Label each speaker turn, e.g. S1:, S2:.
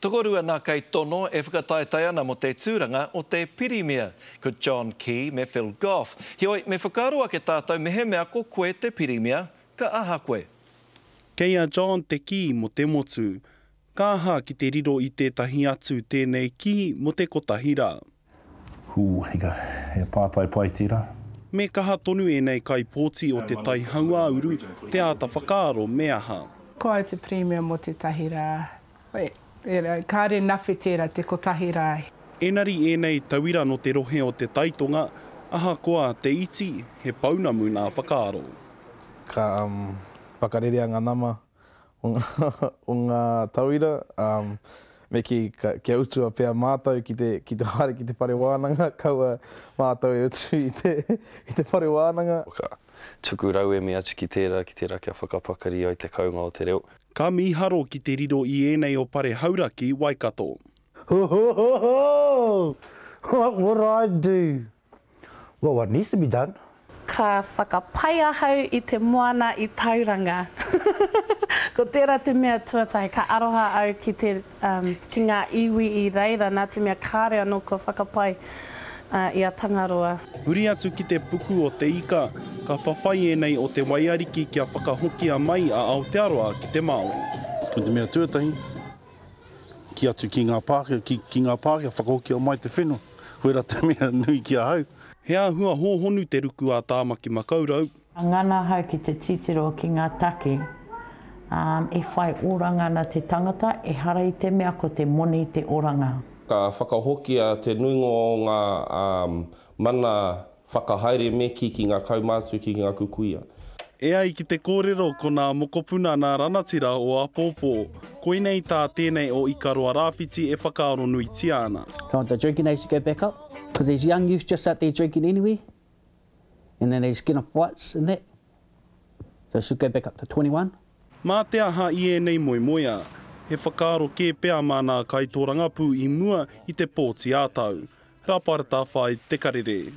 S1: Tokorua nā kaitono e whakataetae ana mō te tūranga o te Pirimia, ko John Key me Phil Goff. Heoi, me whakaaro ake tātou mehemea ko koe te Pirimia, ka aha koe?
S2: Kei a John te kī mō te motu. Ka aha ki te riro i tētahi atu tēnei kī mō te kotahi rā?
S3: Hū, hika, he pātai pai tērā.
S2: Me kaha tonu ēnei kaipōti o Te Tai Hauāuru te āta whakaaro me aha.
S4: Ko au te Pirimia mō tētahi rā. Kāre nawhe tērā te kotahi rā.
S2: Enari ēnei tauira nō te rohe o Te Taitonga, ahakoa te iti, he pounamu nā whakaaro.
S5: Ka whakarerea ngā nama o ngā tauira, me kī kia utua pea mātou ki te, ki te haere ki te whare wānanga, kaua mātou e utu i te, i te whare wānanga.
S6: Ka tuku rauemi atu ki tērā, ki tērā kia whakapakari ai te kounga o te reo.
S2: Ka mīharo ki te riro i ēnei o Pare Hauraki, Waikato.
S7: Ho ho ho ho! What would I do? Well, what needs to be done?
S8: Ka whakapai ahau i te moana i Tauranga. Ko tērā te mea tuatahi, ka aroha au ki te, ki ngā iwi i reira nā te mea kāore anō kua whakapai i a Tangaroa.
S2: Huri atu ki te puku o te ika, ka whawhai ēnei o Te Waiariki kia whakahokia mai a Aotearoa ki te Māori.
S9: Ko te mea tuatahi, ki atu ki ngā Pākehā, ki, ki ngā Pākehā, whakahokia mai te whenua. Koirā te mea nui ki ahau.
S2: He āhua hōhonu te ruku a Tāmaki Makaurau.
S10: Ka ngana ahau ki te titiro ki ngā take, ā, e whai oranga ana te tangata, ehara i te mea ko te moni te oranga.
S11: Ka whakahokia te nuinga o ngā mana whakahaere me kī ki ngā kaumātua, ki ngā kukuia.
S2: E ai ki te kōrero ko nā mokopuna nā ranatira o āpōpō. Koinei tā tēnei o Ikaroa Rāwhiti e whakaaro nuitia ana.
S12: I want the drinking age to go back up, because there's young youth just out there drinking anyway, and then they just get in fights and that, so it should go back up to 21.
S2: Mā te aha i ēnei moemoeā? He whakaaro kē pea mā nā kaitōrangapū i mua i te pōti ā-tau. Rāpara Tāwhai, Te Karere.